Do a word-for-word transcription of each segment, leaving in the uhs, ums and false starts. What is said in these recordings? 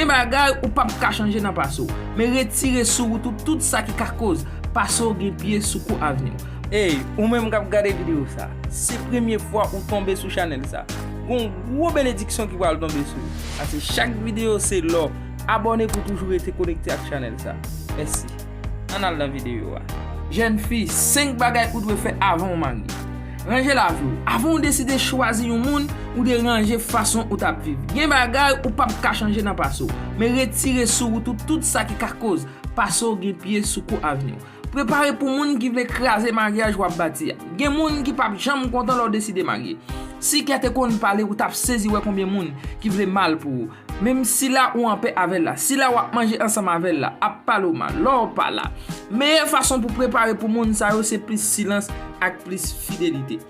Gen bagay ou p ap ka chanje nan pase w, men retire sou wout ou tout sa ki ka koz pase w gen pye sou kou avni w. Ey, ou menm k ap gade videyo sa, se premye fwa ou tonbe sou chanèl sa, gon gwo benediksyon ki pral tonbe sou ou. Paske chak videyo se lò. Abòne pou toujou rete konekte ak chanèl sa. Mèsi. Ann al nan videyo a. Jèn fi, senk bagay ou dwe fè avan w marye. Ranje lavi w. Avan w deside chwazi yon moun, ou dwe ranje fason ou t ap viv. Gen bagay ou p ap ka chanje nan pase w, men retire sou wout ou tout sa ki ka koz pase w gen pye sou kou avni w. Prepare pou moun ki vle kraze maryaj w ap bati a. Gen moun ki p ap janm kontan lè w deside marye. Si kè te konn pale, ou t ap sezi wè konbyen moun ki vle mal pou ou. Menm sila ou anpè avè l la, sila w ap manje ansanm avè l la, ap pale w mal lè w pa la. Meyè fason pou prepare pou moun sa yo se plis silans ak plis fidelite.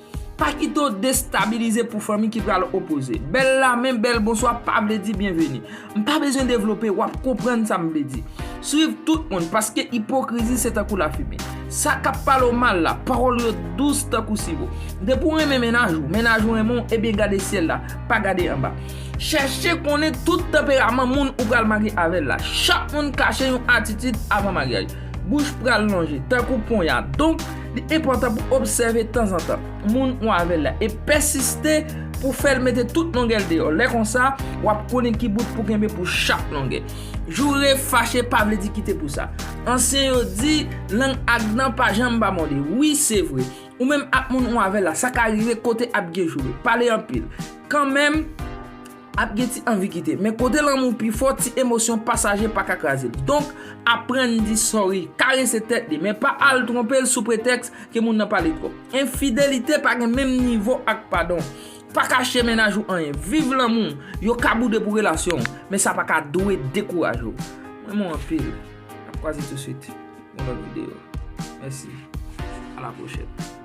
Pa kite w destabilize pou fanmi ki pral opoze. Bèl la, men bèl bonswa pa vle di byenveni. M pa bezwen devlope, w ap konprann sa m vle di. Swiv tout moun, paske ipokrizi se tankou lafimen. Sa k ap pale w mal la, pawòl yo dous tankou siwo. Depi w renmen mennaj ou, mennaj ou renmen w, ebyen gade syèl la, pa gade anba. Chèche konnen tout tanperaman moun ou pral marye avè l la. Chak moun kache yon atitid avan maryaj. Bouch pral lonje, tankou ponya. Donk, li enpòtan pou obsève tanzantan moun ou avè l la e pèsiste pou fè l mete tout longè l deyò. Lè konsa, w ap konnen ki bout pou kenbe pou chak longè. Joure fache pa vle di kite pou sa. Ansyen yo di, lang ak dan pa janm pa mòde. Wi, se vre. Ou menm ak moun ou avè l la, sa ka rive kote ap gen joure. Pale anpil. Kanmenm, ap gen ti anvi kite. Men kote lanmou pi fò, ti emosyon pasaje pa ka kraze l. Donk, aprann di sòri, karese tèt li, men pa al twonpe l sou pretèks ke moun nan pale twòp. Enfidelite pa gen menm nivo ak padon. Pa kache mennaj ou anyen. Viv lanmou. Yo ka boude pou relasyon w, men sa pa ka dwe dekouraje w. M renmen w anpil. N ap kwaze touswit yon lòt videyo. Mèsi. A la pwochèn.